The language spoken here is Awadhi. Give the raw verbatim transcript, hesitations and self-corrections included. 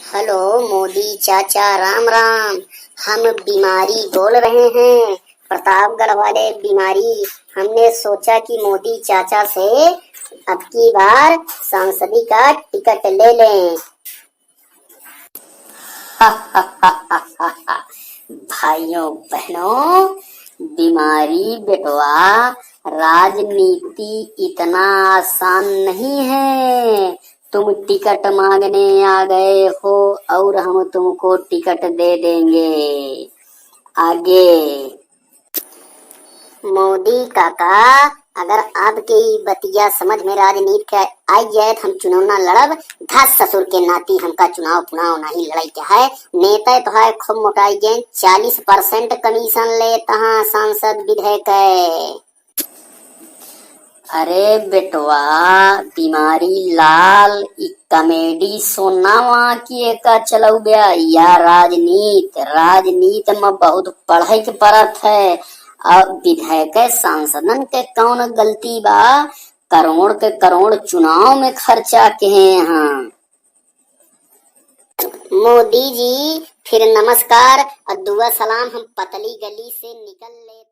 हेलो मोदी चाचा, राम राम। हम बीमारी बोल रहे हैं, प्रतापगढ़ वाले बीमारी। हमने सोचा कि मोदी चाचा से अब की बार सांसदी का टिकट ले लें। भाइयों बहनों, बीमारी बेटवा, राजनीति इतना आसान नहीं है। तुम टिकट मांगने आ गए हो और हम तुमको टिकट दे देंगे। आगे। मोदी काका, अगर आपके ई बतिया समझ में राजनीति के आई जाए तो हम चुनाव ना लड़ब। धस ससुर के नाती, हमका चुनाव पुनाव नहीं लड़ाई के है। नेता तो है खूब मोटाई गए, चालीस परसेंट कमीशन लेता है सांसद विधेयक है। अरे बेटवा, बीमारी लाल, ई कॉमेडी सोना वहाँ की एका चलौब्या या राजनीत। राजनीत में बहुत पढ़े के पड़त है। अब विधायक सांसदन के कौन गलती बा? करोड़ के करोड़ चुनाव में खर्चा किहे हैं। मोदी जी, फिर नमस्कार और दुआ सलाम। हम पतली गली से निकल लेत